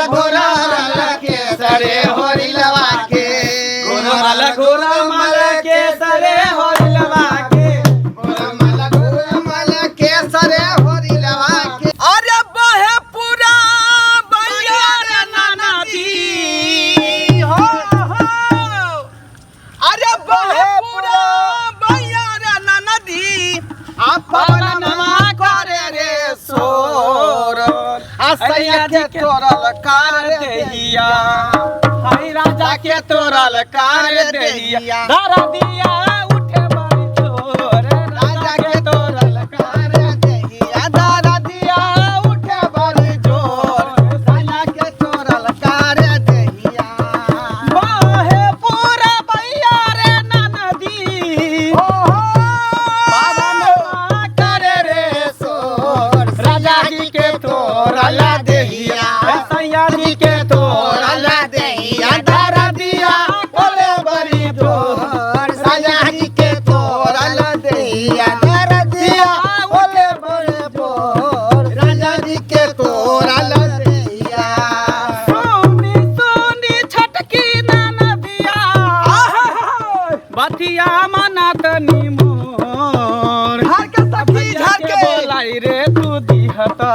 घुरमल केसरे होरी लवा के घुरमल घुरमल केसरे होरिलवा के घुरमल घुरमल केसरे होरी लवा के। अरे बहे पूरा बैया रे नाना जी हो हो। अरे बहे पूरा बैया रे नाना जी अपनमा करे रे सोर आ सैया के तोरल कार देहिया हई राजा के तोरल कार देहिया दारा दिया उठे बारी चोर राजा के तोरल कार देहिया दारा दिया उठे बड़ी जोर सैया के तोरल कार देहिया। बाहे पूरा बैया रे ननदी हो हो पावनमा करे रे सोर राजा जी के तोरल देहिया सैया जी के तोरल तोरल देहिया दारा दिया ओले बड़ी जोर सैया जी के तोरल देहिया दारा दिया ओले बड़ी जोर राजा जी के तोरल देहिया। सोनी सोनी छटकी ननदिया बतिया मना तनी मोर झाड़ के सखी झाड़ के के बोलाई रे तू दिहता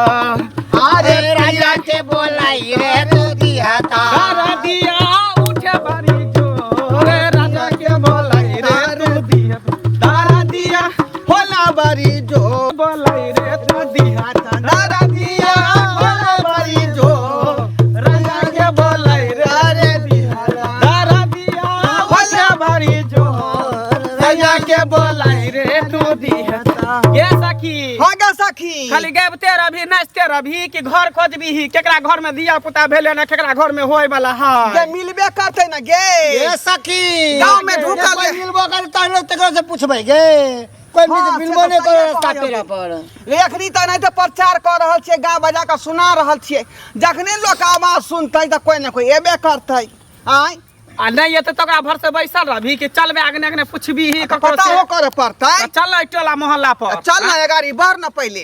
अरे राजा के बोलाई रे तू दिहता दारा दिया उठे बारी जोर राजा के बोलाई रे तू दिहता दारा दिया होला बड़ी जोर बोलाई रे तू दिहता दारा दिया होला बड़ी जोर राजा के बोलाई रे अरे दिहता दारा दिया उठे बारी जोर राजा के बोलाई रे तू दिहता ये सखी हो गे सखी खाली गाबिते रही नाचते रही कि घर खोजबी केकरा घर में धिया पुता भेले ना केकरा घर में होय वाला है गे मिलबे करते ना गे ए सखी गाँव में ढुकल कोई मिलबो करे तहने तकरा से पूछबै गे कोई हाँ, मिलबो से नहि तऽ करे सहिए रास्ता कहलियौ। पेरा पर एखनी तऽ नहि तऽ प्रचार कऽ रहल छियै गा बजा कऽ सुना रहल छियै जखने लोक आवाज सुनतै तऽ कोइ ने कोइ एबे करतै आँय आ नहीं एते तो ओकरा भर से बैसल रहबी कि चलबे अगने अगने पूछबी ही ककरो पता से हो करे पड़तै तऽ चल एहि टोला मोहल्ला पर चल ना गाड़ी बढ़ ना पहिले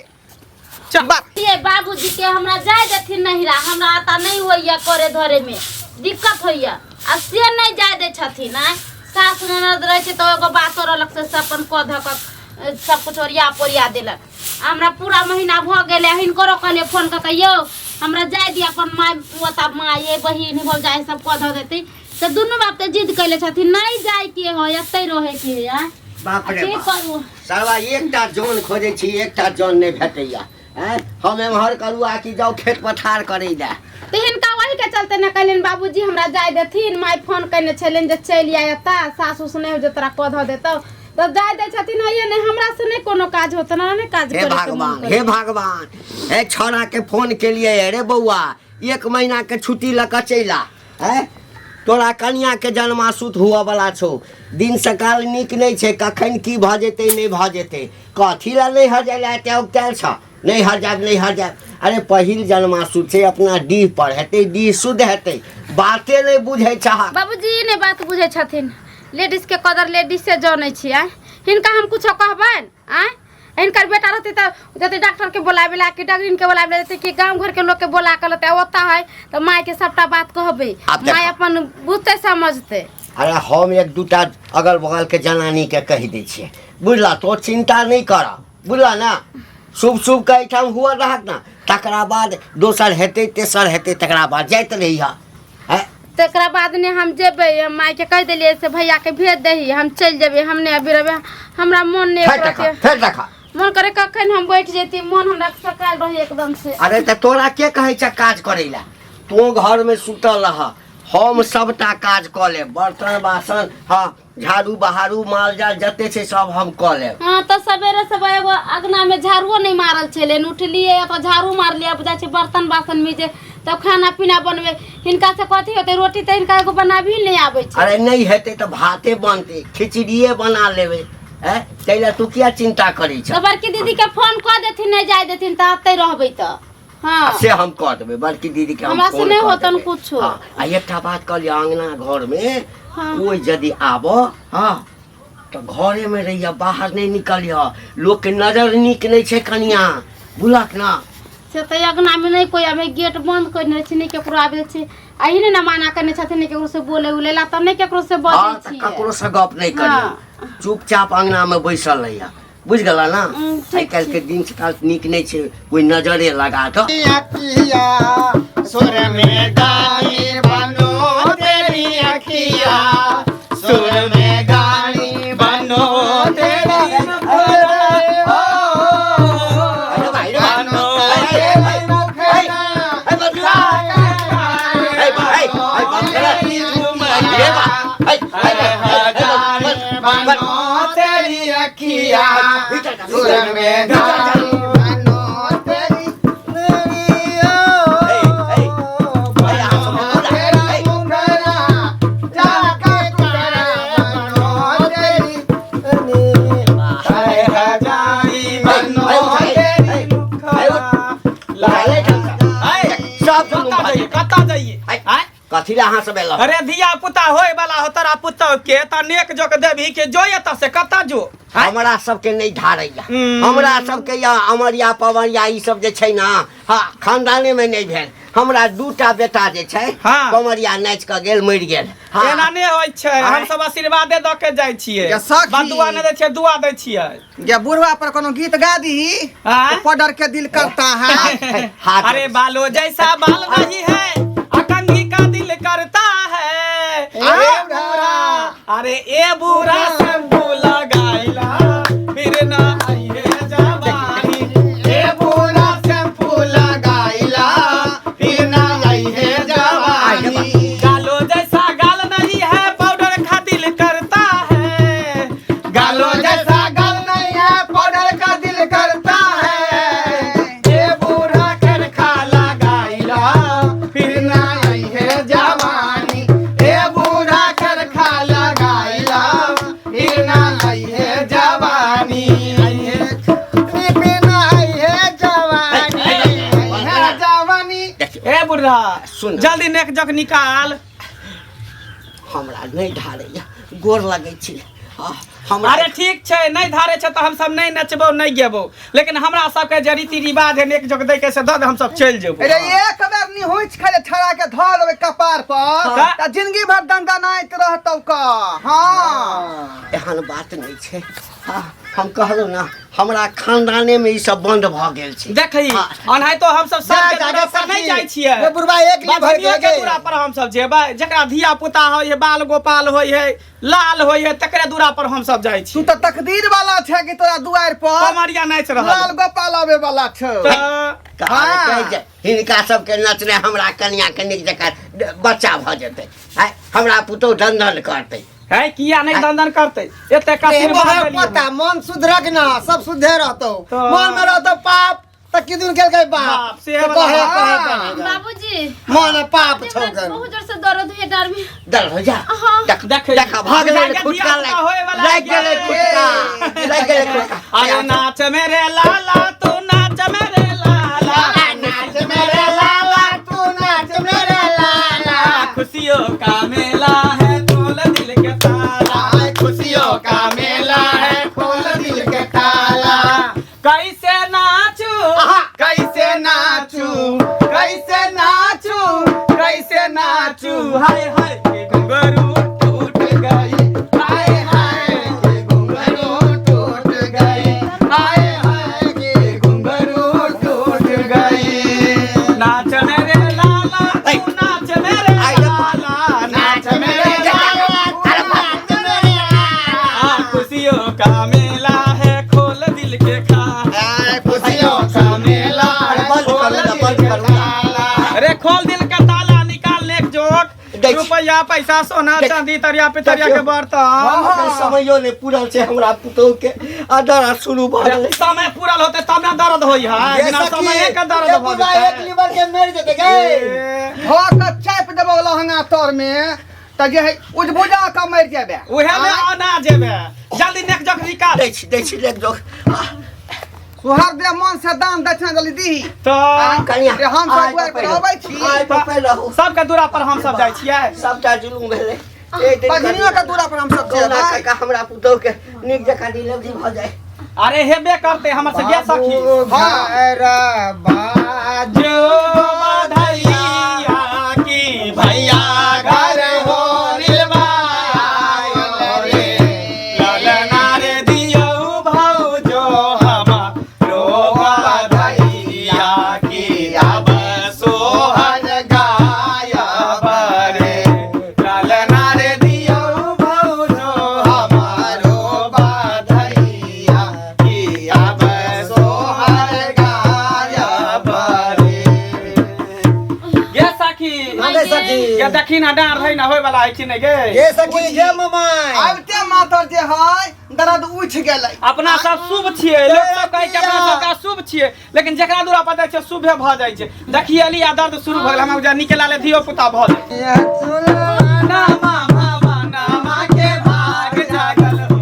चल। बढ़। ये बाबूजी के हमरा जाय देथिन नहिरा हमरा आता नहीं होइया करे धरे में दिक्कत होइया आ से नहीं जाय दै छथिन आँय सास ननद रहै छै तऽ एगो बातो रहलक से सब अपन कऽ धऽ कऽ सब कुछ ओरिया पोरिया देलक आ हमरा पूरा महीना भऽ गेलै हिनकरो कहलियै फोन कऽ के यौ हमरा जाय दिअ अपन माय ओतऽ माय ये बहिन भौजाइ सब कऽ धऽ देतै से दुनू बाप तऽ जिद कैले छथिन नहीं जाय के है एतै रहै के है आँय बाप रे की बाप करू सरवा एकटा जन खोजै छी एकटा जन नहि भेटैया आँय हम एम्हर करू आ कि जाउ खेत पथार करै लए तऽ हिनका वही के चलते ने कहलियनि बाबूजी हमरा जाय देथिन माय फोन कयने छलनि जे चलि आय एतऽ सासु से नहि हो जे तोरा कऽ धऽ देतौ तऽ जाय दै छथिन हइये नहि हमरा से नहि कोनो काज होत ना नहि काज हे करे के मन भगवान करे। हे भगवान हे छौड़ा के फोन केलिए अरे बौआ एक महीना के छुट्टी लऽ कऽ चलि आ आँय तोरा कनिया के जन्मासूत हुअ वाला छौ दिन सकाल नीक नहि छै कखन की भऽ जेतै नहि भऽ जेतै कथी लए नहि हर जाय लए एते औगतायल छह नहि हर जायब नहि हर जायब अरे पहिल जन्मासूत छै अपना डीह पर हेतै डीह शुद्ध हेतै बाते नहि बुझै छह बाबूजी ई नहि बात बुझै छथिन लेडीज के कदर लेडीज से जनै छियै हिनका हम कुछो कहबनि आँय हिनकर बेटा रहतै तऽ जते डॉक्टर के बोलाबे ला कि डगरीन के बोलाबे ला जते कि गांव घर के लोग के बोला के लते ओता है तऽ माय के सबटा बात कहबै आब देखो। माय अपन बुझतै समझतै अरे हम एक दूटा अगल बगल के जनानी के कहि दै छियै बुझला तो चिंता नहि कर बुझला ना शुभ शुभ के एहिठाम हुअ रहत ना तकरा बाद दोसर हेतै तेसर हेतै तकरा बाद जाइत रहिह हैं तकरा बाद ने हम जेबै हम माय के कहि देलियै से भैया के भेज दही हम चलि जेबै हम नहि अभी रहबै हमरा मोन नहि फेर देखा फेर देखा मन करे कखन हम बैठ जैती मन हमरा सकाल रहे एकदम से अरे तऽ तोरा के कहै छै काज करै लए तू घरमे सुतल रह हम सबटा काज कऽ लेब बर्तन बासन हँ झाड़ू बहारू माल जाल जते छै सब हम कऽ लेब। हाँ तऽ सवेरे सुबह एगो अगना में झाड़ुओ नहीं मारल छलै उठलियै तऽ झाड़ू मारलियै अब जाइ छै बर्तन बासन मीजे तब खाना पीना बनबै हिनका से कथी होतै रोटी तऽ हिनका एगो बनाबी नहि आबै छै अरे नहि हेतै तऽ भाते बनतै खिचड़िए बना लेबै हैं ताहि लए तू किया चिंता करै तऽ छह बड़की दीदी के फोन कऽ देथिन नहि जाय देथिन तऽ एतै रहबै तऽ हाँ से हम कऽ देबै बड़की दीदी के हम हमरा से फोन नहि कऽ होतन देबै। कुछो। हाँ, आ एकटा बात कहलियै अंगना घरमे हाँ। कोइ यदि आबऽ हँ तऽ घरेमे रहिए बाहर नहि निकलिह लोकके नजर नीक नहि छै कनिया बुझलक ना से तऽ अङ्गनामे नहि कोइ आबै, गेट बन्द कयने रहै छै, नहि ककरो आबै छै। अही ने मना करने छथिन, नहि ककरो से बोले उले ला, तब नहि ककरो से बजै हँ तऽ छियै। ककरो से गप नहि करियौ। हँ। चुपचाप अंगना में बैसल रहिया, बुझि गेला ना? ठीक। आइ काल्हि के दिन काल नीक नहि छै, कोई नजरे लगा दऽ। अखिया सुर में गानी बनो तेरी अखिया सुर में गानी बनो तेरी ओ अरे भाई, रे भाई। बनो तेरी मुखड़ा ए, भाई, ए, बंद कर। रे बा, ए, ए, ए, ए, बंद, बंद। बनो तेरी अखिया सुर में गानी बनो तेरी मेरी ओ ए, ए, ए, अहाँ सब बनो बोला, तेरा ए। मुखड़ा जाके टुकड़ा बनो तेरी हाय हजारी बनो तेरी उठा ले सब दुनू कतऽ भाई। जाइए, कतऽ जाइए? आइ। आँय? कथी लए अहाँ सब एलहुँ? अरे धिया पुता होय वाला हो तोरा पुतौह के, तऽ नेक जोक देबही के जो एतऽ से कतऽ जो? आँय? हमरा सबके नहि धारैया। हम्म। हमरा सबके या अमरिया पवरिया ई सब जे छै ना, हाँ, खानदाने में नहि भेल। हमरा दूटा बेटा जे छै, हाँ। कमरिया नाचि कऽ गेल, मरि गेल। हाँ। एना नहि होइ छै। आँय? हमसब आशीर्वादे दऽ के जाइ छियै। या सखी। बदुआ नहि दै छियै, दुआ दै छियै। या बुढ़वा पर कोनो गीत गा दीही। आँय? तो पडर के दिल करता है। हाथ अरे बालो जैसा बाल नहीं है, अकंगी का दिल करता है। ए बुरा, अरे ए बुरा शैम्पू लगाइला फिर ना आई है जवानी। ए बुरा शैम्पू लगाइला फिर ना आई है जवानी। गालो जैसा गाल नहीं है, पाउडर का दिल करता है। गालो जैसा गाल नहीं है, पाउडर का दिल करता है। ए बूढ़ा करखा लगाइला फिर ना आई है जवानी। ए बूढ़ा करखा लगाइला फिर ना आई है जवानी। आई है फिर ना आई है जवानी, आई है जवानी। ए बुढ़ा, सुन। जल्दी नेक जग निकाल। हमरा नहि धारैया, गोर लगै छी। हाँ, हमरा अरे ठीक छै, नहि धारे छै तऽ हमसब नहि नचबौ, नहि गेबौ, लेकिन हमरा सबके जे रीति रिवाज है नेक जोक दै के, से दऽ दे, हमसब चलि जेबौ। अरे एक बेर निहुँच खाले छड़ा के धऽ देबै कपार पर हाँ। तऽ जिंदगी भर दंदनाइत रहतौ का। हाँ। एहन बात नहि छै। हाँ, हम कहलहुँ ना, हमरा खानदाने में ई सब बंद भऽ गेल छै। देखही, हाँ। अनाहितो हमसब सबके जा, जा, दूरा पर नहि सखी। जाइ छियै। रे बुढ़बा एक ली भर बझनियो के के दूरा पर हमसब जेबै। जकरा धिया पुता होइ है, बाल गोपाल होइ है, लाल होइ है, तकरे दूरा पर हमसब जाइ तू छी। तऽ तकदीर वाला छै कि तोरा दुआरि पर कमरिया नाचि रहल लाल गोपाल आबे वाला छौ। तऽ कहल हाँ। कहै छै, हिनका सबके नचने हमरा कनिया के नीक जकाँ बच्चा भऽ जेतै। आँय, हमरा पुतहु दन करतै। है किया नहि दंदन करतै? एते आशीर्वाद देलियै। पता मन सुधरक ना सब सुधे रहतौ। तऽ- मन में रहतौ पाप तऽ किदुन केलकै बाप। बाप, से तऽ वाला कहे बात। कहे कहे बाबूजी, मन में पाप छौ हमरा गन। बहुत जोर से दर्द होइए डाँड़ में। दल हो जा। हाँ। देख देख, देख, भऽ गेलै जाके खुटका। धिया पुता होय वाला लागि गेलै खुटका, लागि गेलै खुटका। अरे नाच मेरे लाला, तू नाच मेरे लाला, नाच मेरे लाला तू नाच मेरे लाला। खुशियों का मेला है, खोल दिल के ताला। आए खुशियों का मेला है, खोल दिल के ताला। कैसे नाचू, कैसे नाचू, कैसे नाचू, कैसे नाचू, हाय हाय के घुंघरू टूट गई, हाय हाय के घुंघरू टूट गई, हाय हाय के घुंघरू टूट गई। नाच मेरे लाला, तू नाच मेरे आई देखो। लाला, नाच मेरे लाला तू नाच मेरे लाला। खुशियों का मेला है, खोल दिल के खा आए खुशियों का मेला है, बंद खोल करू ना, दिल बंद के करू ना। ताला। अरे खोल दिल के ताला, निकाल लेक जोक देख। रुपया पैसा सोना देख। चांदी तरिया पितरिया के देखियौ। बर्तन। एखन समयो नहि पूरल छै हमरा पुतहु के आ दर्द शुरू भऽ गेलै। समय पूरल होते तब ना दर्द होई है, ये बिना सखी, समय के दर्द ये भऽ बुढ़बा एक जेतै। लीवर के मरि जेतै गै। ए, धऽ कऽ चापि देबौ लहंगा तर में तऽ जे है उजबुजा कऽ मरि जेबे। उहे में आना जेबे, जल्दी नेक जोक निकाल। दै छी, दै छी लेक जोक। सुहर दे मन से दान दक्षिणा जल्दी दीही। तऽ कनिया, रे हम सब आइ दुआरि पर पहिले- अबै छी। आइ पर रहू। सबके दूरा पर हम सब जाइ छियै। सबटा जुलुम भेलै एक दिन। पघनियो के दूरा पर हम सब कहुना जेबै। काका हमरा पुतहु के नीक जकाँ डिलीवरी भऽ जाय। अरे हेबे करते हमर से गे सखी। घर बाजो बधैया की भैया घर हो रे ललना रे दियौ भौजो हमारो बधैया की अब सोहर गायब रे ललना रे दियौ भौजो हमारो बधैया की अब सोहर गायब रे। गे सखी। हाँ गे सखी। गे देखी ना डाँर है ना होय वाला है कि नहीं गे। गे सखी गे ममाय आबिते मातर जे है दर्द उठ गेलै। अपना सब शुभ छियै, लोक सब कहै छै अपना सबके अशुभ छियै, लेकिन जकरा दूरा पर जाइ छै शुभे भऽ जाइ छै। देखिए अली आ दर्द शुरू भऽ गेल, हमरा बुझाय निके लाले धियो पुता भऽ जाइ। नामा मामा नामा के भाग जागल हो,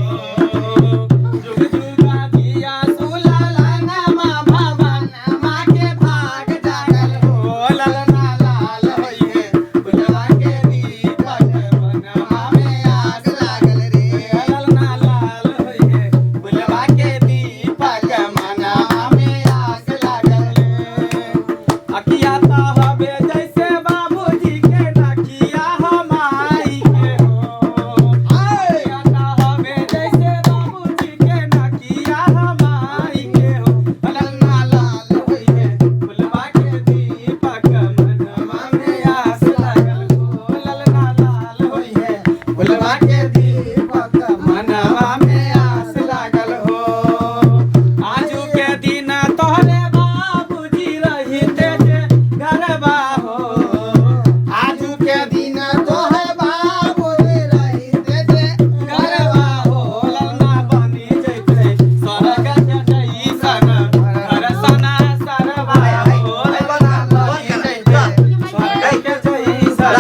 जुग जुगा जिया सुलाला नामा मामा नामा के भाग जागल हो, ललना लाल होइए फुलवा के दीपक बनवा में आग लागल रे, ललना लाल होइए फुलवा के दीपक मनवा में आग लागल रे। अखिया त हबे जैसे बाबूजी के नखिया हमाई के हो, अखिया त हबे जैसे बाबूजी के नखिया हमाई के हो, ललना लाल होइए फुलवा के दीपक मनवा में आस लागल हो, ललना लाल होइए फुलवा के दीपक मनवा में आस लागल हो। आजू के दिन तोहरे बाबूजी रहिते जे घरबा हो, आजू के दिन तोहे बाबू रहिते जे घरबा हो, ललना बनी जैते स्वर्ग के जैसन घर सना सरबा हो, ललना बनी जैते स्वर्ग के जैसन।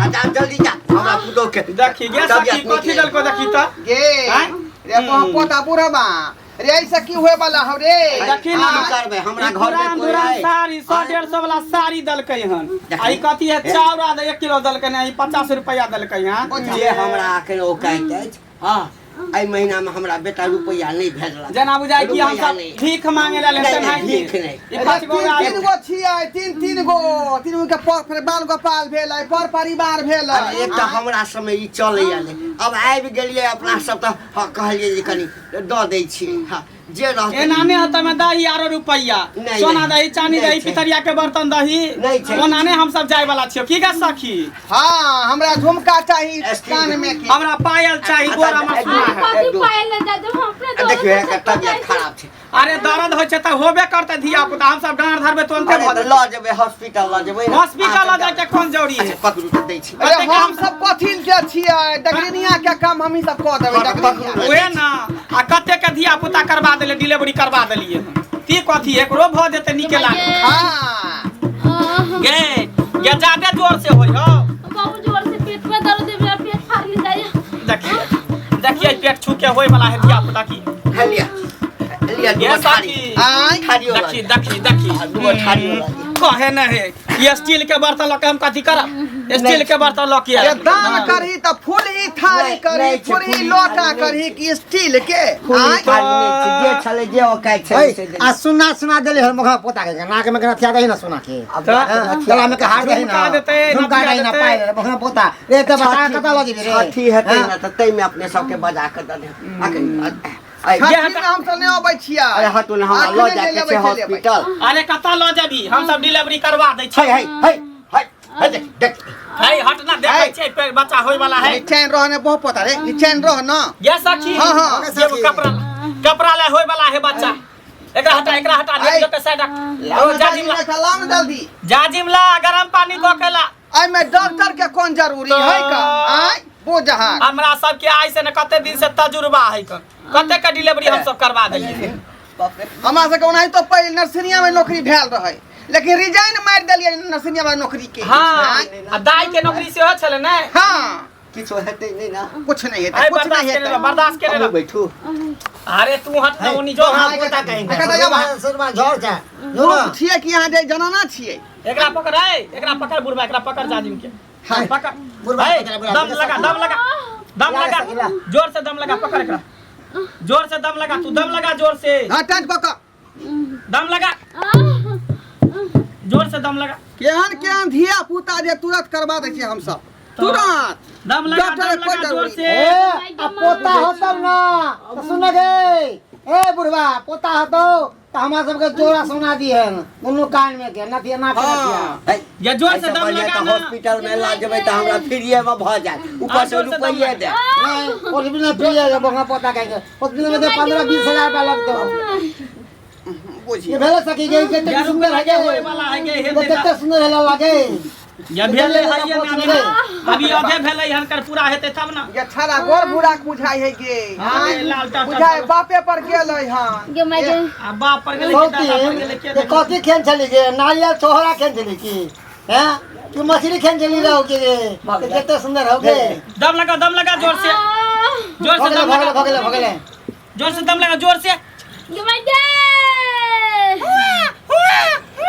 अच्छा जल्दी जा हमरा पुतोह के देखी गे सखी कथी देलको देखी त गे आँय? रे पोता बुढ़बा रे ऐसा की होए वाला हो रे। देखी ना की करबै हमरा ई घर में पुरान कोई दुरान है? साड़ी 100-150 वाला साड़ी देलकै हन। आ ई कथी है चाउर आधा 1 किलो देलकै हन, ई 50 रुपया देलकै हन। जे हमरा अखन औकात अछि, हँ एहि महीना में हमरा बेटा रुपैआ नहीं भेजलक। जेना बुझाय कि हम रुपैआ सब नहि। भीख मांगे ला नहीं, लेते नहीं, हैं भीख नहीं। ई पाँच गो तीन तीन गो छियै, तीन तीन गो, तीन गो के पर बाल गोपाल भेलै, पर परिवार भेलै। अरे एक तऽ हमरा समय ई चलैया नहि, अब आबि गेलियै अपना सब तऽ हँ कहलियै जे कनि दऽ दै छियै, हँ जे रहतै। एना नहि होतै में दही आरो रुपैआ, नहीं, सोना नहीं। दही चानी नहीं दही छै। पितरिया के बर्तन दही नहीं छै। ओना नहि हम सब जाय वाला छियौ की गे सखी। हाँ हमरा झुमका चाही स्टील कान में के। हमरा पायल चाही गोरा अच्छा, मसुआ अरे है। कथी पायल ले जा जब हम अपने आ देखियौ दर्द एकर से तबियत खराब छै। अरे दर्द होइ छै तऽ होबे करतै धिया पुता, हम सब डाँड़ धरबै तुरन्ते अरे भऽ तऽ जेतै। लऽ जेबै हॉस्पिटल लऽ जेबै ने। हॉस्पिटल लऽ जाके कोन जरूरी है? अच्छा पकड़ू तऽ दै छी। अरे हम सब कथी के छियै, डगरिनिया के काम हमही सब कऽ देबै। डगरिनिया उहे ना आ कते के धिया पुता करवा देले, डिलीवरी करवा देलियै हन, ती कथी एकरो भऽ जेतै निके लागे। हाँ गे गे जादे जोर से होय हो। बहुत जोर से पेट में दर्द है, मेरा पेट फाड़ने जाइए। देखिए देखिए पेट छू के होय वाला है धिया पुता की। हे लिअ लिअ गे दूगो थारी। सखी आँय थारियो लऽ देखी लिअ। देखी देखी आ दूगो थारियो लऽ लिअ। कहे न है ये स्टील के बर्तन लऽ के हम कथी करब, स्टील के बर्तन लऽ के ये आयब। दान करही तऽ फूलही थारी नहीं, करही, नहीं छै, फूलही फूलही लोटा थारी नहीं करही छै। कि स्टील के? फूली आँय? थारी नहि छै, जे छलै जे औकात छलै से आ सुना सुना देले हन मुखा पोता के नाक में के नथिया दही ना सोना के, अब हाँ, गला में के हार दही ना, झुमका देतै, झुमका नथिया दही ना, देतै। पायल मुखा पोता रे तऽ बता कतऽ लऽ जेबी रे। छठी हेतै हाँ? ने तऽ ताहिमे अपने सबके बजा कऽ दऽ देब। अखन छठी में हम सब नहि अबै छियै। अरे हटू ने, हमरा लऽ अखने जाके जे छै लेबै से लेबै। हॉस्पिटल। अरे कतऽ लऽ जेबी, हम सब डिलीवरी करवा दै है छियै। है है है है देख देख है हट ना, देखै छियै पेट बच्चा होय वाला है। निचैन रह ने बहुत पोता रे, निचैन रह ना। गे सखी हाँ, हाँ। ये कपड़ा कपड़ा ले होय वाला है बच्चा, एकरा हटा एकरा हटा ऐ। ले के साइड रख। ओ जाजिम ला, लाओ ना जल्दी जाजिम ला, गरम पानी कऽ के ला। एहिमे डॉक्टर के कोन जरूरी है का? आँय बोझ हमरा सबके आइ से ने कते दिन से तजुर्बा है कन, कते के डिलीवरी हम सब करवा देलियै। हमरा सबके ओनाहितो पहिले नर्सरिया में नौकरी भेल रहै, लेकिन रिजाइन मारि देलियै नर्सरिया में नौकरी के। हाँ आँय? आ दाई के नौकरी सेहो छलै ने। हाँ किछो हेतै नहि ने। कुछ नहीं हेतै, आइ कुछ बर्दाश्त नहीं केने रह, हेतै। बर्दाश्त केने हमहूँ रह। बैठू। अरे तू हट ना ओनी जो। हाँ, पोता कहीं एकर तऽ जब सुरमा झोर छै लोक छियै कि यहाँ जे जनाना छियै। एकरा पकड़ ऐ, एकरा पकड़ बुढ़बा, एकरा पकड़ जाजिम के। हाय। पकड़ बुढ़बा ऐ, पकड़, बुढ़बा दम पकड़। लगा दम लगा दम ला, लगा सकीला। जोर से दम लगा, पकड़ एकरा। जोर से दम लगा, तू दम लगा जोर से। हां, टांट पकड़। दम लगा, जोर से दम लगा। केहन केहन धिया पुता जे तुरंत करवा दै छियै हमसब, तुरंत। दम लगा, डॉक्टर दम कोई लगा जोर जरूरी। से। ए, आ पोता होतौ ना तऽ सुन गे, ए बुढ़वा, पोता होतौ तऽ हमरा सबके जोड़ा सोना दिहन दुनू कान में के नथिया, नाक के नथिया। हाँ। है, या जोर से एहिसँ दम बढ़िआँ लगा तऽ ना। हॉस्पिटल में लऽ जेबै तऽ हमरा फ्रीए में भऽ जायत, ऊपर से जोर से दम रुपैये लगा। दे। नहीं, हॉस्पिटल में फ्री है बंगा पोता कहे हॉस्पिटल में 15-20 हजार रुपया लगतो। बुझिए ये भेले सखी गे, कते या सुंदर है रुपैया गे, होए वाला है गे, हेतै कते सुंदर है लागे। या भेलै है ये ना, अभी अधे भेलै हन, कर पूरा हेतै तब ना। ये छाड़ा गोर बुढ़ा के बुझाइ है गे। अरे लाल टाटा। बुझाइ बापे पर गेलै हन। गे my गे। आ बाप पर गेलै कि दादा पर गेलै के ये कथी खेन छली गे? नारियल छोहरा खेन छली की हैं कि मछली खेन छली रहो के गे? कते सुंदर हो गे। दम लगा, दम लगा जोर से, जोर से भगले दम भगले लगा, भगले भगले। जोर से दम लगा, जोर से। गे my गे।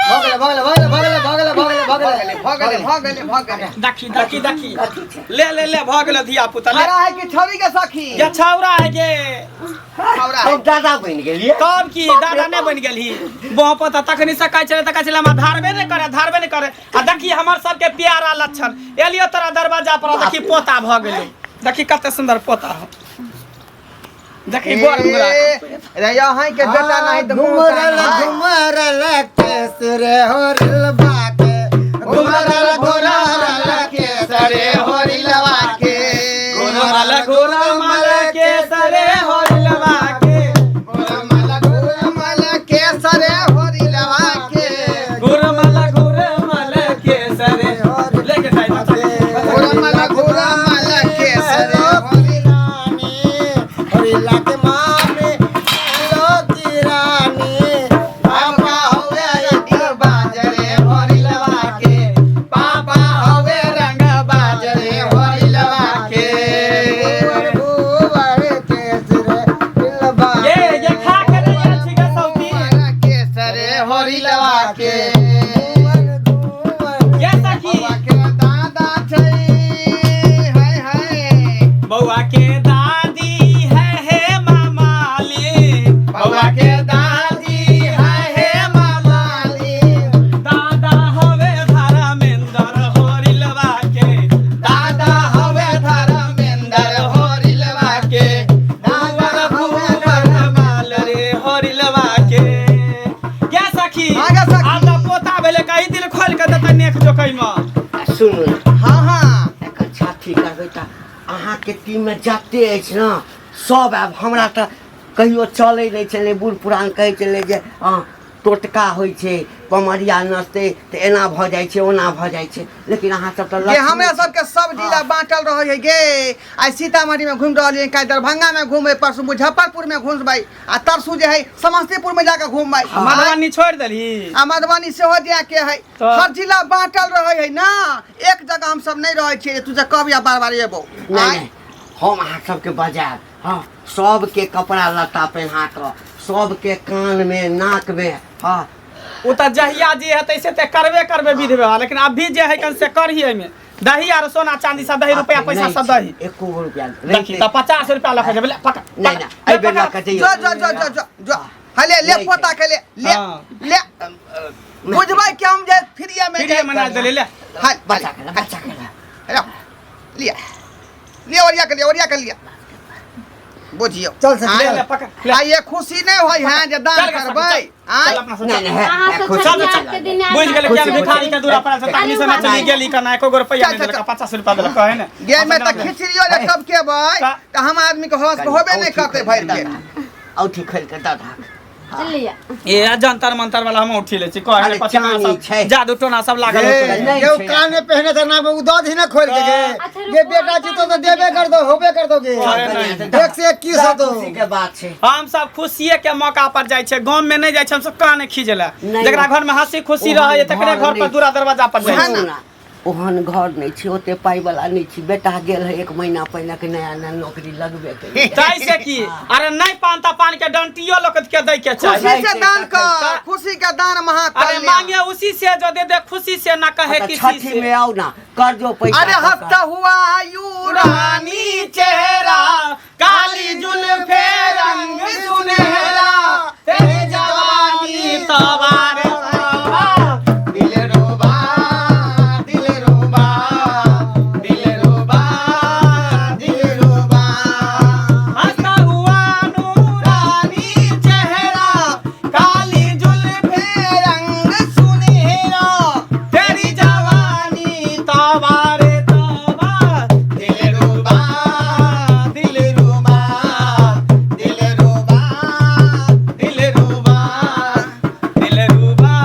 भगले भगले भगले भगले भगले भगले भगले। भऽ गेलै, भऽ गेलै, भऽ गेलै। देखी देखी देखी, ले ले ले, भऽ गेलै धिया पुता, ले। हरा है कि छौरी के सखी? ये छौरा है गे। छौरा है। हम दादा बनि गेलियै। तब की दादा नहि बनि गेलही? बह पता तखनी से कहै छलै तऽ कहै छलै हमरा धारबे नहि करे, धारबे नहि करे। आ देखी हमर सबके प्यारा लक्षण एलियो तोरा दरवाजा पर, देखी पोता भऽ गेलै, देखी कते सुंदर पोता हो, देखी बड़ बुरा। ए, रे अहीं के बेटा नहीं तऽ मुँह घुमरल कान है। घुमरल केसरे होरिल बाके, घुमरल घुमरल केसरे होरिलवा के, घुरमल घुरमल केसरे होरिलवा के, घुमल घुमल केसरे होरिलवा के, घुरमल घुरमल केसरे लेके जाइ। घुमल घुमल केसरे होरिलवा। रानी होरिला के मामे लो की रानी, पापा होवे रंग बाजरे होरिलवा के, पापा होवे रंग बाजरे होरिलवा के। भुवर केसरे होरिलबा। ये ये खा के नहीं आयल छी गे सौती। केसरे होरिलवा के। घुमर घुमर ये सखी। बौआ के दादा छै हाय हाय। बौआ के दादी है हे मामाली, बौआ के दादी है हे मामाली, दादा हवे धर्मेंद्र होरिलवा के, दादा हवे धर्मेंद्र होरिलवा के, दादा हवे माल रे होरिलवा के। क्या सखी? आगे सखी। आब तऽ पोता भेलै, कही दिल खोलि के देतै नेक जोकै मे। आ सुनू ने, हाँ हाँ। एकर छाती करबै तऽ अहाँके टीममे जते अछि ने सब आब। हमरा तऽ कहियो चलै नहि छलै, बूढ़ पुरान कहै छलै जे हँ टोटका होइ छै, पमरिया नचतै तऽ एना भऽ जाइ छै, ओना भऽ जाइ छै, लेकिन अहाँ सब तऽ ये लक्ष्मी हमरा सबके सब जिला बांटल रहे है गे। आइ सीतामढ़ी में घूम रहलियै, काल्हि दरभंगा में घूमबै, परसू मुजफ्फरपुर में घूमबै, आ तरसू जे है समस्तीपुर में जाके घूमबै। मधुबनी छोड़ि देलही? आ मधुबनी सेहो जाके है। तऽ- हर जिला बांटल रहे है ना, एक जगह हम सब नहीं रहे छियै। तू जे कब या बार बार एबो। नहि नहि, हम अहाँ सबके बजायब। हँ, सबके कपड़ा लत्ता पहिना कऽ, सबके कानमे नाकमे, हँ। ओ तऽ जहिया जे हेतै से तऽ करबे करबै विधि व्यवहार, लेकिन अभी जे है कन से करही। एहिमे दही आर सोना चांदी सब दही, रुपया पैसा नहि सब छै, दही। एको गो रुपया देखी तऽ 50 रुपया लऽ के जेबै, ले, पकड़। नहि नहि, एहि बेर लऽ कऽ जइयौ। जो जो जो जो जो जो, हले ले। नहि पोता के ले ले। हाँ। ले, बुझबै कि हम जे फ्रीए में। फ्रीए मना देली, ले। हाल बचा के ला, बचा के ला। हेलो, लिया लिया, ओरिया के लिया, ओरिया के लिया, बुझियौ। चल सखी, ले चल। ले, पकड़ ले। आ ये खुशी नहीं होय है जे दान चल गे सखी, करबै। चल। आय चल अपना सब नहि चल। नहि, हे, अहाँ हे, सब खुशी चल, छठियार चल। के दिन बुझि गेलै खुशी कि भिखारी के दूरा पर से तखनी से नचली गेली कना एको गो रुपैया नहि चल, चल, देलक, 50 रुपया देलक कहे ने। गे में तऽ खिचड़ियो जे टपकेबै का? तऽ हम आदमी के होश होबे नहीं करतै भरि पेट। औठी खोलि कऽ दऽ दहक। लिया। ए जंतर मंतर वाला हम उठी लै छी कहे अरे पछिना चानी सब छै। जादू टोना सब लागल होतै। नहि केओ छै। कान में पहने तऽ नाक में उ दऽ दही ने खोलि के गे। अच्छा, रुकू, गे बेटा जी तो देबे कर दो, होबे कर दोगे। अरे नहि। एक से 21 होतो। खुशी के बात छै। हम सब खुशिये के मौका पर जाइ छै, गाँव में नहि जाइ छै। हम सब कान खींचला नहि। जकरा घर में हंसी खुशी ओहन रहै तकरे घर घर पर नहि। दूरा दरवाजा पर जाइ सुनू छै। ने, ओहन घर नहि छै, ओते पाइ वाला नहि छी। बेटा गेल है 1 महीना पहिले के नया नया नौकरी लगबे केलै। तै से की? अरे नहीं, पान ता पान के डंटियो लोग के दै के खुशी चाही। से दान कर, खुशी के दान महा अरे कल्याण। मांगे उसी से जो दे दे खुशी से, ना कहे तऽ किसी छठी से। में आउ ना, कर्जो पैसा अरे कऽ कऽ। हंसता हुआ you रानी चेहरा काली जुल्फे रंग सुनहरा, तेरी जवानी तवार दिल रोबा, दिल रोबा, दिल रोबा, दिल रोबा। हंसता हुआ नूरानी चेहरा काली जुल्फे रंग सुनहरा, तेरी जवानी तवार तवा, दिल रोबा, दिल रोबा, दिल रोबा, दिल रुबा, दिल रुबा,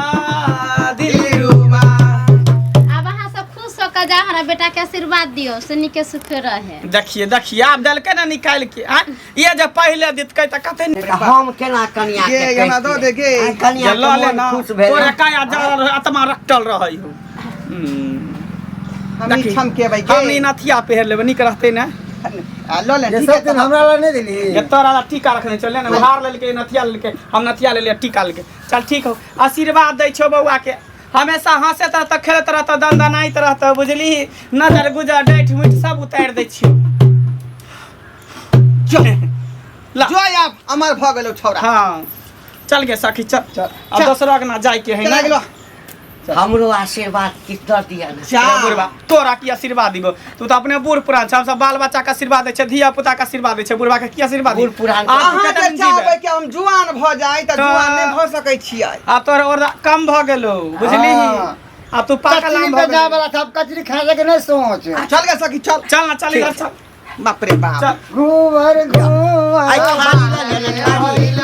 दिल दिल रोबा। आब अहाँ सब खुश होकर जा, हमरा बेटा के आशीर्वाद दियौ से नीके सुखे रहे। देखिए देखिए, आब देलकै ने निकालि के आँय? ये जे पहिले दितकै तऽ कते नीक। तऽ हम केना कनिया गे, के हमरा दऽ दे गे। आँय, कनिया जे के लऽ ले मोन ना, खुश भेलै। तोरा काया जरल रहै, आत्मा रखटल रहै हो। हम ई देखी, छमकेबै गे। हम ई नथिया पहिर लेबै, नीक रहतै ने? आ, लऽ ले, जे ठीक सब है दिन तऽ। हमरा ला नहि देली। जे तोरा ला टीका रखने छलै ने, उधार लेलकै, नथिया लेलकै, हम नथिया लेलियै, टीका लेलकै। चल ठीक हो, आशीर्वाद दै छौ बौआ के, हमेशा हँसैत रहतऽ, खेलैत रहतऽ, दनदनाइत रहतऽ, बुझलिही? नजर गुजर डाँटि मुटि सब उतारि दै छियौ। जो ला। जो, आब अमर भऽ गेलौ छौड़ा। हाँ चल गे सखी, चल। चल। अब दोसरो अंगना जाय के है चला ना। गेलो। हमरो आशीर्वाद किछु दऽ दिअ ने। जा। ए बुढ़बा, तोरा की आशीर्वाद दिबो? तू तऽ अपने बूढ़ पुरान छ। हम सब बाल बच्चा के आशीर्वाद दै छै, धिया पुता के आशीर्वाद दै छै, बुढ़बा के की आशीर्वाद बूढ़ दिबो? पुरान आब तू अहाँ कते जे दिन जीबे? चाहबै कि हम जुआन भऽ जाइ तऽ जुआन नहि भऽ सकै छियै। आब तोहर और कम भऽ गेलो, बुझलिही? हाँ। आब तू पाकल कचरी आम पे भऽ जाय गेलही। वाला था, अब कचरी खाए के नहीं सोच। चल गे सखी, चल। चल ना, चल इधर चल। बाप रे बाप। चल। घूमर घूमर आइ खाली लऽ लिअ ने, खाली।